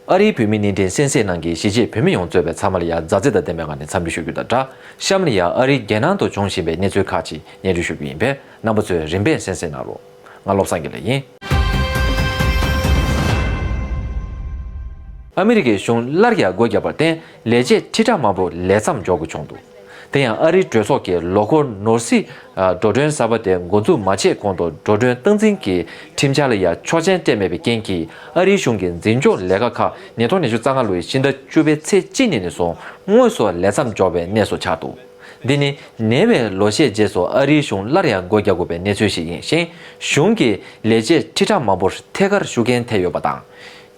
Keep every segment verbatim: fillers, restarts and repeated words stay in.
ཨ་རིའི་བོད་མི་སྣེ་འདྲེན་གསན་གཟིགས་གནང་མཁན་གཞིས་བྱེས་བོད་མི་ཡོངས་གཙོས་པའི་ཚང་མ་ལ་ཡང་མཛའ་བརྩེ་དང་ལྡན་པའི་ངང་ནས་འཚམས་འདྲི་ཞུ་རྒྱུ་དང་སྦྲགས། གཤམ་ལ་ཡང་ཨ་རིའི་རྒྱལ་ནང་དུ་བྱུང་བཞིན་པའི་གནས་ཚུལ་ཁག་ཅིག་སྙན་སྒྲོན་ཞུ་རྒྱུ་ཡིན་པས། རྣམ་པ་ཚོས་རིམ་པས་གསན་གཟིགས་གནང་རོགས། ང་བློ་བཟང་དགེ་ལེགས་ཡིན། ཨ་མི་རི་ཀའི་གཞུང་སླར་ཡང་སྒོ་བརྒྱབ་པར་བརྟེན། ལས་བྱེད་ཁྲི་ཕྲག་མང་པོ་ལས་མཚམས་འཇོག་དགོས་བྱུང་འདུག། དེ་ཡང་ཨ་རིའི་གྲོས་ཚོགས་ཀྱིས་ལོ་འཁོར་ནོར་སྲིད་འགྲོ་གྲོན་གསར་པ་དེ་འགོ་འཛུགས་མ་བྱས་གོང་དུ་འགྲོ་གྲོན་སྟངས་འཛིན་གྱི་ཁྲིམས་འཆར་ལ་ཡང་ཆོག་མཆན་སྤྲད་མེད་པའི་རྐྱེན་གྱིས། ཨ་རིའི་གཞུང་གི་འཛིན་སྐྱོང་ལས་ཀ་ཁག་ཉིས་སྟོང་ཉི་ཤུ་རྩ་ལྔ་ལོའི་ཕྱི་ཟླ་བཅུ་པའི་ཚེས་གཅིག་ཉིན་ནས་བཟུང་དངོས་སུ་ལས་མཚམས་འཇོག་པའི་གནས་སུ་ཆགས་འདུག། འདི་ནི་ཉེ་བའི་ལོ་ཤས་རྗེས་སུ་ཨ་རིའི་གཞུང་སླར་ཡང་སྒོ་རྒྱག་དགོས་པའི་གནས་ཚུལ་ཞིག་ཡིན་ཞིང་། གཞུང་གིས་ལས་བྱེད་ཁྲི་ཕྲག་མང་པོར་ཐད་ཀར་ཤུགས་རྐྱེན་ཐེབས་ཡོད་པ་དང་།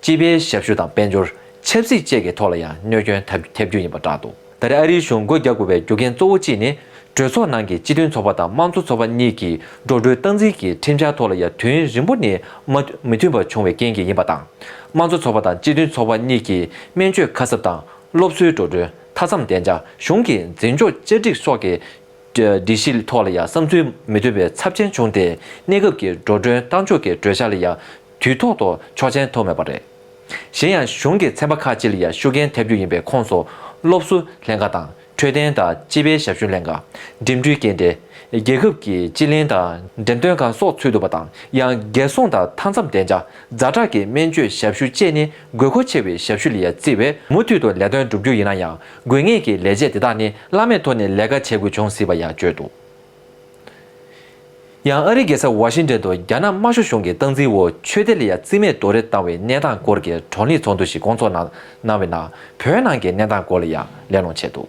སྤྱི་པའི་ཞབས་ཞུ་དང་དཔལ་འབྱོར། ཆབ་སྲིད་བཅས་ཀྱི་ཐོག་ལ་ཡང་གནོད་སྐྱོན་ཐེབས་ཐེབས་རྒྱུ་ཡིན་པ་བསྒྲགས་འདུག། ད་རེས་ཨ་རིའི་གཞུང་སྒོ་རྒྱག་དགོས་པའི་རྒྱུ་རྐྱེན་གཙོ་བོ་གཅིག་ནི། གྲོས་ཚོགས་ནང་གི་སྤྱི་མཐུན་ཚོགས་པ་དང་དམངས་གཙོ་ཚོགས་པ་གཉིས་ཀྱིས་འགྲོ་གྲོན་སྟངས་འཛིན་གྱི་ཁྲིམས་འཆར་ཐོག་ལ་ཡང་དུས་ཡུན་རིང་པོ་ནས་མ་མི་མཐུན་པ་བྱུང་བའི་རྐྱེན་གྱིས་ཡིན་པ་དང་། དམངས་གཙོ་ཚོགས་པ་དང་སྤྱི་མཐུན་ཚོགས་པ་གཉིས་ཀྱིས་སྨན་བཅོས་ཁ་གསབ་དང་། སློབ་གསོའི་འགྲོ་གྲོན། མཐའ་མཚམས་བདེ་འཇགས། གཞུང་གི་འཛིན་སྐྱོང་བཅའ་སྒྲིག་སོགས་ཀྱི་སྒྲིག་གཞི་ཐོག་ལ་ཡང་བསམ་ཚུལ་མི་མཐུན་པའི་ཚབས་ཆེན་བྱུང་སྟེ། གནས་སྐབས་ཀྱི་འགྲོ་གྲོན་གཏོང་ཕྱོགས་ཀྱི་གྲོས་འཆར་ལ་ཡང་དུས་ཐོག་ཏུ་ཆོག་མཆན་ཐོབ་མེད་པ་རེད། གཞན་ཡང་གཞུང་གི་ཚན་པ་ཁག་ཅིག་ལ་ཡང་ཤུགས་རྐྱེན་ཐེབས་རྒྱུ་ཡིན་པའི་ཁོངས་སུ། སློབ་གསོ་ལྷན་ཁག་དང་འཕྲོད་བསྟེན་དང་སྤྱི་པའི་ཞབས་ཞུ་ལྷན་ཁག་འགྲིམ་འགྲུལ་སྐྱེལ་འདྲེན། རྒྱལ་ཁབ་ཀྱི་སྤྱི་གླིང་དང་འགྲེམས་སྟོན་ཁང་སོགས་ཚུད་འདུག་པ་དང་། ཡང་རྒྱལ་སྲུང་དང་མཐའ་མཚམས་བདེ་འཇགས། ཛ་དྲག་གི་སྨན་བཅོས་ཞབས་ཞུ་བཅས་ནི་དགོས་མཁོ་ཆེ་བའི་ཞབས་ཞུ་ལ་ཡང་བརྩི་བས། མུ་མཐུད་དུ་ལས་དོན་བསྒྲུབ་རྒྱུ་ཡིན་ན་ཡང་། དགོས་ངེས་ཀྱི་ལས་བྱེད་དེ་དག་ནི་བླ་མེད་ཐོག་ནས་ལས་ཀ་བྱེད་དགོས་བྱུང་སྲིད་པ་ཡང་བརྗོད་འདུག། ཡང་ཨ་རིའི་རྒྱལ་ས་ཝ་ཤིང་ཏན་དུ་རྒྱ་ནག་དམར་ཤོག་གཞུང་གི་སྟངས་འཛིན་འོག་ཆོས་སྡེ་ལ་ཡང་རྩིས་མེད་རྡོག་རོལ་བཏང་བའི་གནས་སྟངས་སྐོར་གྱི་བགྲོ་གླེང་ཚོགས་འདུ་ཞིག་སྐོང་ཚོགས་གནང་གནང་བའི་ནང་། བོད་ནང་གི་གནས་སྟངས་སྐོར་ལ་ཡང་གླེང་སློང་བྱས་འདུག།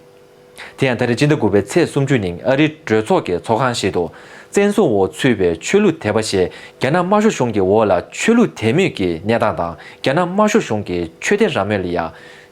དེ་ཡང་ད་རེས་སྤྱི་ཟླ་དགུ་པའི་ཚེས་སུམ་ཅུ་ཉིན་ཨ་རིའི་གྲོས་ཚོགས་ཀྱི་ཚོགས་ཁང་ཞིག་ཏུ། བཙན་བཟུང་འོག་ཚུད་པའི་ཆོས་ལུགས་དད་པ་ཞེས་རྒྱ་ནག་དམར་ཤོག་གཞུང་གི་འོག་ལ་ཆོས་ལུགས་དད་མོས་ཀྱི་གནས་སྟངས་དང་། རྒྱ་ནག་དམར་ཤོག་གཞུང་གི་ཆོས་སྡེ་རང་མོས་ལ་ཡང་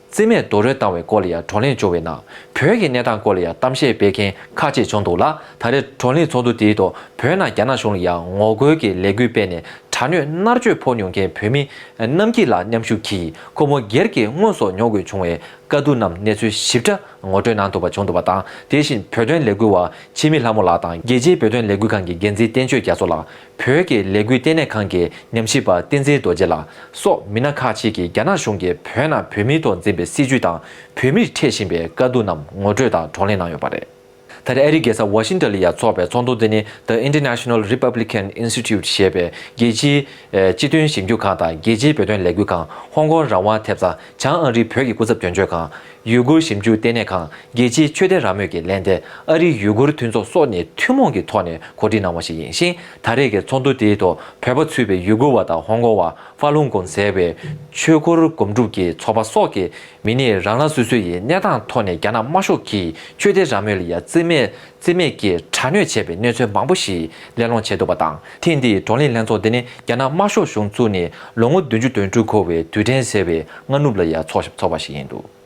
རྩིས་མེད་རྡོག་རོལ་བཏང་བའི་སྐོར་ལ་ཡང་བགྲོ་གླེང་བྱུང་བའི་ནང་། བོད་ཀྱི་གནས་སྟངས་སྐོར་ལ་ཡང་གཏམ་བཤད་སྤེལ་མཁན་ཁག་ཅིག་བྱུང་འདུག་ལ། ད་རེས་བགྲོ་གླེང་ཚོགས་འདུ་དེའི་ཐོག་བོད་ནང་རྒྱ་ནག་གཞུང་ལ་ཡང་ངོ་རྒོལ་གྱི་ལས་འགུལ་སྤེལ་ནས་དྲག་གནོན་མནར་གཅོད་ཕོག་མྱོང་མཁན་བོད་མི་རྣམས་ཀྱིས་ལ་མཉམ་ཞུགས་ཀྱིས་ཁོ་མོ་སྒེར་གྱི་དངོས་སུ་མྱོང་དགོས་བྱུང་བའི་དཀའ་སྡུག་རྣམས་གནས་ཚུལ་ཞིབ་ཕྲ་ངོ་སྤྲོད་གནང་ཐུབ་པ་བྱུང་འདུག་པ་དང་། དེ་བཞིན་བོད་དོན་ལས་འགུལ་བ་འཆི་མེད་ལྷ་མོ་ལགས་དང་། རྒྱལ་སྤྱིའི་བོད་དོན་ལས་འགུལ་ཁང་གི་འགན་འཛིན་བསྟན་ཆོས་རྒྱ་མཚོ་ལགས། བོད་ཀྱི་ལས་འགུལ་ལྟེ་གནས་ཁང་གི་ཉམས་ཞིབ་པ་བསྟན་འཛིན་རྡོ་རྗེ་ལགས་སོགས་མི་སྣ་ཁག་ཅིག་གིས་རྒྱ་ནག་གཞུང་གིས་བོད་ནང་བོད་མིའི་ཐོག་འཛིན་པའི་སྲིད་བྱུས་དང་། བོད་མིར་འཕྲད་བཞིན་པའི་དཀའ་སྡུག་རྣམས་ངོ་སྤྲོད་དང་བགྲོ་གླེང་གནང་ཡོད་པ་རེད། ད་རེས་ཨ་རིའི་རྒྱལ་ས་ཝ་ཤིང་ཏོན་ལ་ཡང་འཚོགས་པའི་ཚོགས་འདུ་དེ་ནི་The International Republican Institute ཞེས་པའི་རྒྱལ་སྤྱིའི་སྤྱི་མཐུན་ཞིབ་འཇུག་ཁང་དང་། རྒྱལ་སྤྱིའི་བོད་དོན་ལས་འགུལ་ཁང་། ཧོང་ཀོང་རང་དབང་ཐེབས་རྩ། བྱང་ཨ་རིའི་བོད་ཀྱི་སྐུ་ཚབ་དོན་གཅོད་ཁང་། ཡུ་གུར་ཞིབ་འཇུག་ལྟེ་གནས་ཁང་། རྒྱལ་སྤྱིའི་ཆོས་དད་རང་མོས་ཀྱི་ལས་སྡེ། ཨ་རིའི་ཡུ་གུར་མཐུན་ཚོགས་སོགས་ནས་ཐུན་མོང་གི་ཐོག་ནས་གོ་སྒྲིག་གནང་བ་ཞིག་ཡིན་ཞིང་། ད་རེས་ཀྱི་ཚོགས་འདུ་དེའི་ཐོག་བོད་པ་ཚུད་པའི་ཡུ་གུར་བ་དང་ཧོང་ཀོང་བ། ཧྥ་ལུང་གོང་ཟེར་བའི་ཆོས་སྒོར་སྒོམ་སྒྲུབ་ཀྱི་ཚོགས་པ་སོགས་ཀྱི་མི་སྣས་རང་རང་སོ་སོ་ཡི་གནས་སྟངས་ཐོག་ནས་རྒྱ་ནག་དམར་ཤོག་གིས་ཆོས་དད་རང་མོས་ལ་ཡང་རྩིས་མེད་རྩིས་མེད་ཀྱིས་དྲག་གནོན་བྱས་པའི་གནས་ཚུལ་མང་པོ་ཞིག་གླེང་སློང་བྱས་འདུག་པ་དང་། ཐེངས་འདིའི་བགྲོ་གླེང་ལྷན་ཚོགས་འདི་ནི་རྒྱ་ནག་དམར་ཤོག་གཞུང་བཙུགས་ནས་ལོ་ངོ་བདུན་ཅུ་དོན་དྲུག་འཁོར་བའི་དུས་དྲན་ཟེར་བའི་སྔ་ནུབ་ལ་ཡང་འཚོགས་འཚོགས་པ་ཞིག་ཡིན་འདུག།